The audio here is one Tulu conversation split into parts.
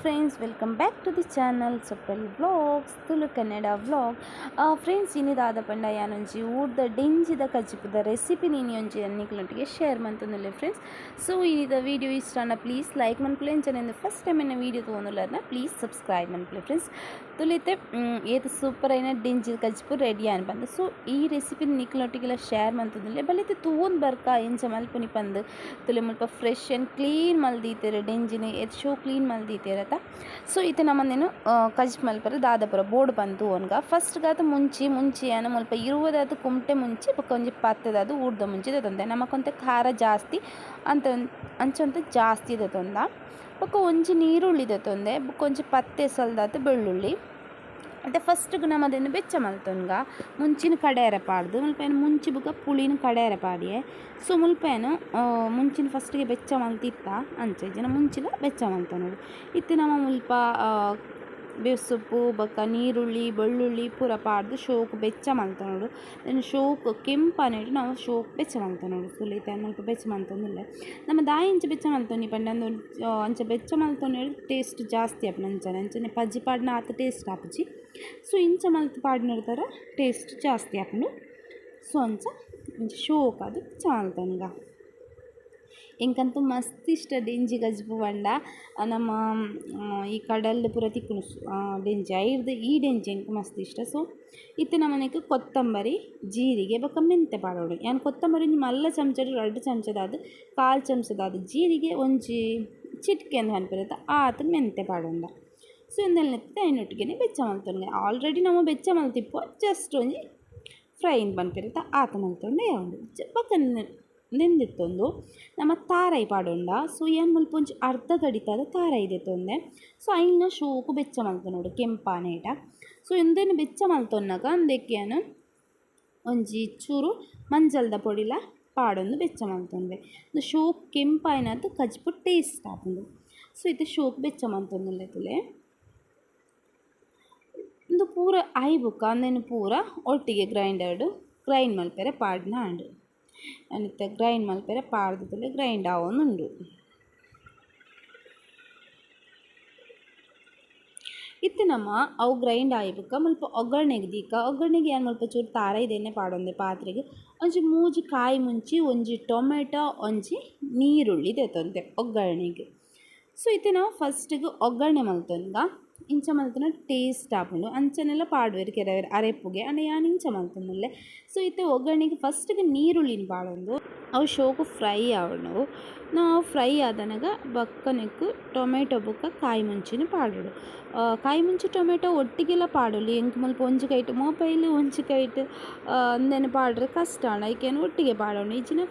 Friends, welcome back to the channel Soppalli vlogs, Tulu Kannada vlog. Friends, ಇನಿದಾದ ಪಂಡ ಯಾನೊಂಜಿ ಊರ್ದ ಡೆಂಜಿದ ಕಜಿಪುದ ರೆಸಿಪಿ ನೀನಿ ಒಂಜಿ ನಿಕ್ಲೊಟ್ಟಿಗೆ ಶೇರ್ ಮಂತೊಂದುಲ್ಲೆ ಫ್ರೆಂಡ್ಸ್. ಸೊ ಇನಿದ ವೀಡಿಯೋ ಇಷ್ಟ ಪ್ಲೀಸ್ ಲೈಕ್ ಮನ್ಪುಲೆ. ಅಂಚನೆ ಫಸ್ಟ್ ಟೈಮ್ ಎನ್ನ ವೀಡಿಯೋ ತೂವೊಂದುಲ್ಲರ್ನ ಪ್ಲೀಸ್ ಸಬ್ಸ್ಕ್ರೈಬ್ ಮನ್ಪುಲೆ ಫ್ರೆಂಡ್ಸ್. ತುಲಿತೆ ಏತ್ ಸೂಪರ್ ಆಯಿನ ಡೆಂಜಿದ ಕಜಿಪು ರೆಡಿ ಆನ್ ಪಂದ್. ಸೊ ಈ ರೆಸಿಪಿ ನಿಕ್ಲೊಟ್ಟಿಗೆಲ ಶೇರ್ ಮಂತೊಂದುಲ್ಲೆ. ಬಲಿತೆ ತೂವೊಂದು ಬರ್ಕ ಎಂಚ ಮಲ್ಪುನಿ ಪಂದ್. ತುಲೆ ಮುಲ್ಪ ಫ್ರೆಶ್ ಆ್ಯಂಡ್ ಕ್ಲೀನ್ ಮಲ್ದೀತೆರ್ ಡೆಂಜಿನ, ಏತ್ ಶೋ ಕ್ಲೀನ್ ಮಲ್ದೀತೆರತ. ಸೊ ಇತ್ತೆ ನಮನೇನು ಕಜಿಪು ಮಲ್ಪರೆ ದಾದಪುರ ಬೋಡು ಪಂದ್ ತೂವೊನ್ಗ. ಫಸ್ಟ್ ಗಾತ ಮುಂಚಿ ಮುಂಚಿ ಆನ ಮುಲ್ಪ 20 ಕುಮ್ಟೆ ಮುಂಚಿ ಬೊಕ್ಕ ಒಂಜಿ 10 ಊರ್ದ ಮುಂಚಿ ದೆತೊಂದೆ. ನಮಕೊಂತೆ ಖಾರ ಜಾಸ್ತಿ ಅಂತ ಅಂಚೊಂತೆ ಜಾಸ್ತಿ ದೆತೊಂದ. ಬೊಕ್ಕ ಒಂಜಿ ನೀರುಳ್ಳಿ ದೆತೊಂದೆ, ಬೊಕ್ಕ ಒಂಜಿ 10 ಎಸಲ್ದಾತ್ ಬೆಳ್ಳುಳ್ಳಿ. ಮತ್ತು ಫಸ್ಟ್ಗೆ ನಮದೆನ್ ಬೆಚ್ಚ ಮಲ್ತೊನ್ಗ ಮುಂಚಿನ ಕಡೆಯರ ಪಾಡ್ದು ಮುಲ್ಪ ಏನು ಮುಂಚಿ ಬೊಕ್ಕ ಪುಳಿನ ಕಡೆಯರ ಪಾಡಿಯೆ. ಸೊ ಮುಲ್ಪ ಏನು ಮುಂಚಿನ ಫಸ್ಟ್ಗೆ ಬೆಚ್ಚ ಮಲ್ತಿತ್ತ ಅಂಚೆ ಜನ ಮುಂಚಿನ ಬೆಚ್ಚ ಮಲ್ತೊನೊಡು. ಇತ್ತೆ ನಮ್ಮ ಮುಲ್ಪ ಬೇಸೊಪ್ಪು ಬೊಕ್ಕ ನೀರುಳ್ಳಿ ಬೆಳ್ಳುಳ್ಳಿ ಪೂರ ಪಾಡ್ದು ಶೋಕು ಬೆಚ್ಚ ಮಲ್ತೊನೊಡು. Then ಶೋಕು ಕೆಂಪನೇಡು ನಾವು ಶೋಕು ಬೆಚ್ಚ ಮಲ್ತೊನೊಡು. ಸುಲಿತೆ ಮುಲ್ಪ ಬೆಚ್ಚ ಮಲ್ತೊಂದುಲ್ಲೆ. ನಮ್ಮ ದಾಯಿ ಇಂಚ ಬೆಚ್ಚ ಮಲ್ತೊನಿ ಪಂಡ ಅಂಚ ಬೆಚ್ಚ ಮಲ್ತೊನೇಡು ಟೇಸ್ಟ್ ಜಾಸ್ತಿ ಆಪುಂಡು. ಅಂಚನೆ ಅಂಚನೆ ಪಜ್ಜಿ ಪಾಡ್ನ ಆತ್ ಟೇಸ್ಟ್ ಆಪುಜಿ. ಸೊ ಇಂಚ ಮಲ್ತ್ ಪಾಡ್ನತರ ಟೇಸ್ಟ್ ಜಾಸ್ತಿ ಆಪುಂಡು. ಸೊ ಅಂಚ ಇಂಚ ಶೋಕ್ ಅದು ಬೆಚ್ಚ ಮಲ್ತೊನ್ಗ. ಎಂಕಂತೂ ಮಸ್ತ್ ಇಷ್ಟ ಡೆಂಜಿ ಕಜಿಪು ಪಂಡ. ನಮ್ಮ ಈ ಕಡಲ್ ಪೂರ ತಿಕ್ಕುನು ಡೆಂಜಿ ಐರ್ದ್ ಈ ಡೆಂಜಿ ಎಂಕ್ ಮಸ್ತ್ ಇಷ್ಟ. ಸೊ ಇತ್ತೆ ನಮನೆಕ್ ಕೊತ್ತಂಬರಿ ಜೀರಿಗೆ ಬೊಕ್ಕ ಮೆಂತೆ ಪಾಡೊಡು. ಯಾನ್ ಕೊತ್ತಂಬರಿ ಒಂಜಿ ಮಲ್ಲ ಚಮಚಡ್ 2 ಚಮಚದಾದ್, 1/4 ಚಮಚದಾದ್ ಜೀರಿಗೆ ಒಂಜಿ ಚಿಟಿಕೆ ಅಂದ್ ಪನ್ಪೆರತ ಆತ್ ಮೆಂತೆ ಪಾಡೊಂದ. ಸೊ ಇಂದೆಲ್ನೆತ್ತೆ ಐನೊಟ್ಟಿಗೆನೆ ಬೆಚ್ಚ ಮಲ್ತೊನ್ಗ. ಆಲ್ರೆಡಿ ನಮ ಬೆಚ್ಚ ಮಲ್ತಿಪ್ಪು ಜಸ್ಟ್ ಒಂಜಿ ಫ್ರೈ ಇಂದ್ ಪನ್ಪೆರತ ಆತ ಮಲ್ತೊಂಡೆ ಯಾವುಂಡು. ಬೊಕ್ಕ ನೆಂದಿತ್ತೊಂದು ನಮ್ಮ ತಾರೈ ಪಾಡೊಂಡ. ಸೊ ಏನ್ ಮುಲ್ಪ ಒಂಜಿ ಅರ್ಧ ಗಡಿತಾದ ತಾರೈ ದೆತ್ತೊಂದೆ. ಸೊ ಐನ ಶೋಕು ಬೆಚ್ಚ ಮಲ್ತೊನೊಡು ಕೆಂಪಾನೇಟ. ಸೊ ಇಂದೆನ್ ಬೆಚ್ಚ ಮಲ್ತೊನ್ನಗ ಅಂದೆಕ್ಕೆನ್ ಒಂಜಿ ಚೂರು ಮಂಜಲ್ದ ಪೊಡಿಲ ಪಾಡೊಂದು ಬೆಚ್ಚ ಮಲ್ತೊನ್ವೆ. ಶೋಕು ಕೆಂಪಾಯಿನದ್ದು ಕಜಿಪು ಟೇಸ್ಟ್ ಆಪುಂಡು. ಸೊ ಇತ್ತೆ ಶೋಕು ಬೆಚ್ಚ ಮಲ್ತೊಂದುಲ್ಲೆ ತುಲೆ. ಇಂದು ಪೂರ ಆಯಿ ಬೊಕ್ಕ ಅಂದೆನ್ ಪೂರ ಒಟ್ಟಿಗೆ ಗ್ರೈಂಡರ್ಡ್ ಗ್ರೈಂಡ್ ಮಲ್ಪೆರೆ ಪಾಡ್ನ ಆಂಡ್. ಅನಿತ್ತ ಗ್ರೈಂಡ್ ಮಲ್ಪೆರೆ ಪಾಡ್ದು ಗ್ರೈಂಡ್ ಆವೊಂದುಂಡು. ಇತ್ತೆ ನಮ್ಮ ಅವು ಗ್ರೈಂಡ್ ಆಯಿ ಬೊಕ್ಕ ಮುಲ್ಪ ಒಗ್ಗರಣೆಗೆ ದೀಕ. ಒಗ್ಗರಣೆಗೆ ಯಾನ್ ಮುಲ್ಪ ಚೂರು ತಾರೈದೆಣ್ಣೆ ಪಾಡೊಂದೆ ಪಾತ್ರೆಗ್. ಒಂಜಿ 3 ಕಾಯಿ ಮುಂಚಿ, ಒಂಜಿ ಟೊಮೆಟೊ, ಒಂಜಿ ನೀರುಳ್ಳಿ ದೆತೊಂದೆ ಒಗ್ಗರಣೆಗೆ. ಸೊ ಇತ್ತೆ ನಾವು ಫಸ್ಟಿಗೆ ಒಗ್ಗರಣೆ ಮಲ್ತೊನ್ಗ. ಇಂಚ ಮಲ್ತುನ ಟೇಸ್ಟ್ ಆಪುಂಡು. ಅಂಚನೆಲ್ಲ ಪಾಡುವೆರ್ ಕೆಲವೆರ್ ಅರೆಪ್ಪುಗೆ ಅಂಡ ಯಾನ್ ಇಂಚ ಮಲ್ತೊಂದುಲ್ಲೆ. ಸೊ ಇತ್ತೆ ಒಗ್ಗರಣೆಗೆ ಫಸ್ಟಿಗೆ ನೀರುಳ್ಳಿನ ಪಾಡೊಂದು ಅವು ಶೋಕು ಫ್ರೈ ಆವೊಡು. ನಾವು ಫ್ರೈ ಆದನಗ ಬೊಕ್ಕನೆಕ್ಕ್ ಟೊಮೆಟೊ ಬೊಕ್ಕ ಕಾಯಿ ಮುಂಚಿನ ಪಾಡೊಡು. ಕಾಯಿ ಮುಂಚಿ ಟೊಮೆಟೊ ಒಟ್ಟಿಗೆಲ ಪಾಡೊಲಿ. ಎಂಕ್ ಮುಲ್ಪ ಒಂಜಿ ಕೈಟ್ ಮೊಬೈಲ್ ಒಂಜಿ ಕೈಟ್ ಅಂದೆನ್ ಪಾಡ್ರೆ ಕಷ್ಟ ಆಂಡ ಐಕೇನ್ ಒಟ್ಟಿಗೆ ಪಾಡೊಡು. ಇಜ್ಜಿನ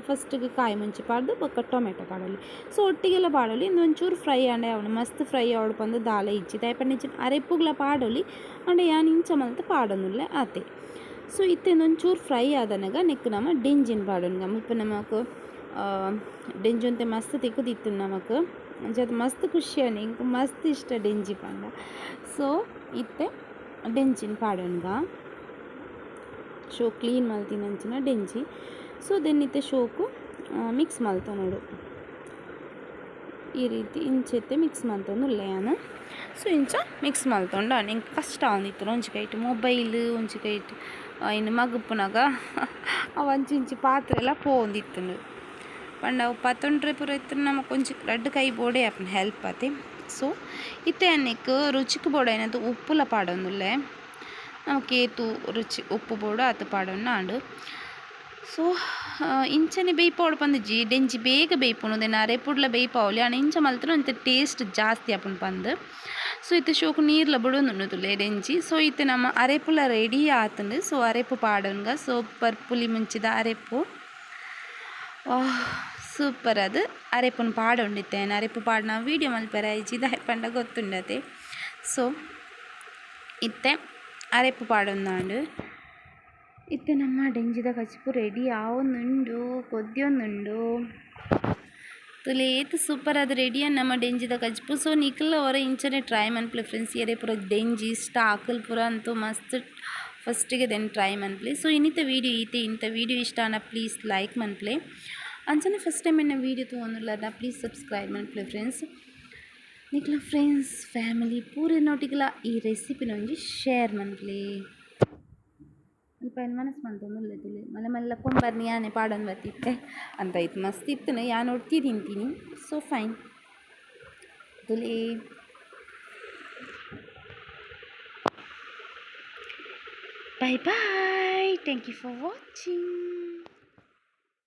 ಫಸ್ಟಿಗೆ ಕಾಯಿ ಮುಂಚಿ ಪಾಡ್ದು ಬೊಕ್ಕ ಟೊಮೆಟೊ ಪಾಡೊಲಿ. ಸೊ ಒಟ್ಟಿಗೆಲ ಪಾಡೊಲಿ. ಇಂದು ಒಂಚೂರು ಫ್ರೈ ಆಂಡ ಆವೊಡು. ಮಸ್ತ್ ಫ್ರೈ ಆವೊಡು ಪಂದ್ ದಾಲ ಇಜ್ಜಿ. ದಾಯೆ ಪಂಡ ಇಜ್ಜಿನ ಅರೆಪ್ಪುಗ್ಲ ಪಾಡೊಲಿ. ಆಂಡ ಯಾನ್ ಇಂಚ ಮಲ್ತ್ ಪಾಡೊಂದುಲ್ಲೆ ಆತೆ. ಸೊ ಇತ್ತೆ ಒಂಚೂರು ಫ್ರೈ ಆದನಗ ನೆಕ್ಕ್ ನಮ ಡೆಂಜಿನ್ ಪಾಡೊನ್ಗ. ಮುಲ್ಪ ನಮಕ್ ಡೆಂಜಿ ಒಂತೆ ಮಸ್ತ್ ತಿಕ್ಕುದಿತ್ತುಂಡು ನಮಕ್. ಅಂಚಾದ್ ಮಸ್ತ್ ಖುಷಿ ಆಂಡ್ ಎಂಕ್ ಮಸ್ತ್ ಇಷ್ಟ ಡೆಂಜಿ ಪಂಡ. ಸೊ ಇತ್ತೆ ಡೆಂಜಿನ್ ಪಾಡೊನ್ಗ. Show clean ಮಲ್ತಿನಂಚಿನ ಡೆಂಜಿ. ಸೊ then ಇತ್ತೆ ಶೋಕು ಮಿಕ್ಸ್ ಮಲ್ತೊನೊಡು. ಈ ರೀತಿ ಇಂಚೆತ್ತೆ ಮಿಕ್ಸ್ ಮಲ್ತೊಂದುಲ್ಲೆ ಯಾನ್. ಸೊ ಇಂಚ ಮಿಕ್ಸ್ ಮಲ್ತೊಂಡ ಎಂಕ್ ಕಷ್ಟ ಆವೊಂದಿತ್ತುಂಡು. ಒಂಜಿ ಕೈಟ್ ಮೊಬೈಲ್ ಒಂಜಿ ಕೈಟ್ ಐನ್ ಮಗುಪುನಗ ಅವು ಅಂಚಿ ಇಂಚಿ ಪಾತ್ರೆಲ ಪೋವೊಂದಿತ್ತುಂಡು. ಪಂಡ ಅವು ಪತೊಂಡ್ರೆ ಪೂರ ಇತ್ತುಂಡು ನಮಕ್ ಒಂಜಿ ರಡ್ಡ್ ಕೈ ಬೋಡೆ ಆಪುಂಡು ಹೆಲ್ಪ್ ಆತೆ. ಸೊ ಇತ್ತೆ ಯಾನ್ ರುಚಿಕ್ ಬೋಡಾಯಿನಂತ ಉಪ್ಪುಲ ಪಾಡೊಂದುಲ್ಲೆ. ನಮಕ್ ಏತು ರುಚಿ ಉಪ್ಪು ಬೋಡು ಆತ್ ಪಾಡೊಂಡ ಆಂಡ್. ಸೊ ಇಂಚನೆ ಬೇಯ್ಪಾವೊಡು ಪಂದಿಜ್ಜಿ. ಡೆಂಜಿ ಬೇಗ ಬೇಯ್ಪುಂಡು. Then ಅರೆಪುಡ್ಲ ಬೇಯ್ಪಾವೊಲಿ. ಆಂಡ ಇಂಚ ಮಲ್ತ್ಂಡ ಒಂತೆ ಟೇಸ್ಟ್ ಜಾಸ್ತಿ ಆಪುಂಡು ಪಂದ್. ಸೊ ಇತ್ತೆ ಶೋಕು ನೀರ್ಲ ಬುಡೊಂದುಂಡು ತುಲೆ ಡೆಂಜಿ. ಸೊ ಇತ್ತೆ ನಮ್ಮ ಅರೆಪುಲ ರೆಡಿ ಆತುಂಡು. ಸೊ ಅರೆಪ್ಪು ಪಾಡೊನ್ಗ. ಸೂಪರ್ ಪುಲಿ ಮುಂಚಿದ ಅರೆಪ್ಪು ಸೂಪರ್ ಅದು ಅರೆಪ್ಪುನು ಪಾಡೊಂಡಿತ್ತೆ. ಅರೆಪ್ಪು ಪಾಡ್ನ ವೀಡಿಯೋ ಮಲ್ಪೆರೆ ಆಯಿಜಿ ದಾಯೆ ಪಂಡ ಗೊತ್ತುಂಡತೆ. ಸೊ ಇತ್ತೆ ಅರೆಪ್ಪು ಪಾಡೊಂದಾಂಡ್. ಇತ್ತೆ ನಮ್ಮ ಡೆಂಜಿದ ಕಜಿಪು ರೆಡಿ ಆವೊಂದುಂಡು, ಕೊದ್ಯೊಂದುಂಡು. ತುಲೆ ಏತ್ ಸೂಪರ್ ಆದ್ ರೆಡಿ ನಮ್ಮ ಡೆಂಜಿದ ಕಜಿಪು. ಸೊ ನಿಕುಲು ಒರ ಇಂಚನೆ ಟ್ರೈ ಮನ್ಪುಲೆ ಫ್ರೆಂಡ್ಸ್. ಏರೆ ಪೂರ ಡೆಂಜಿ ಸ್ಟಾಕಲ್ ಪೂರ ಅಂತೂ ಮಸ್ತ್ ಫಸ್ಟಿಗೆ then try ಮನ್ಪುಲೆ. ಸೊ ಇನ್ನಿತ ವೀಡಿಯೋ ಈತೆ. ಇಂಥ ವೀಡಿಯೋ ಇಷ್ಟ ಆಂಡ ಪ್ಲೀಸ್ ಲೈಕ್ ಮನ್ಪುಲೆ. ಅಂಚನೆ ಫಸ್ಟ್ ಟೈಮ್ ಎನ್ನ ವೀಡಿಯೋ ತೂವೊಂದುಲ್ಲರ್ನ ಪ್ಲೀಸ್ ಸಬ್ಸ್ಕ್ರೈಬ್ ಮನ್ಪುಲೆ ಫ್ರೆಂಡ್ಸ್. ನಿಕ್ಲ ಫ್ರೆಂಡ್ಸ್ ಫ್ಯಾಮಿಲಿ ಪೂರೆನೊಟ್ಟಿಗೆಲ ಈ ರೆಸಿಪಿನ ಒಂಜಿ ಶೇರ್ ಮನ್ಪುಲೆ. ಅಲ್ಪ ಯಾನ್ ವನಸ್ ಮಂತೊಂದುಲ್ಲೆ ತೂಲೆ ಮಲ್ಲ ಮಲ್ಲ ಕೊಂಬರ್ನಿ ಯಾನೆ ಪಾಡೊಂದು ಬತ್ತಿತ್ತೆ ಅಂತ ಇತ್ತು ಮಸ್ತ್ ಇತ್ತುಂಡು ಯಾನ್ ಒರ್ತಿ ತಿಂತೀನಿ ಸೊ ಫೈನ್ ತೂಲೆ. Bye bye, thank you for watching.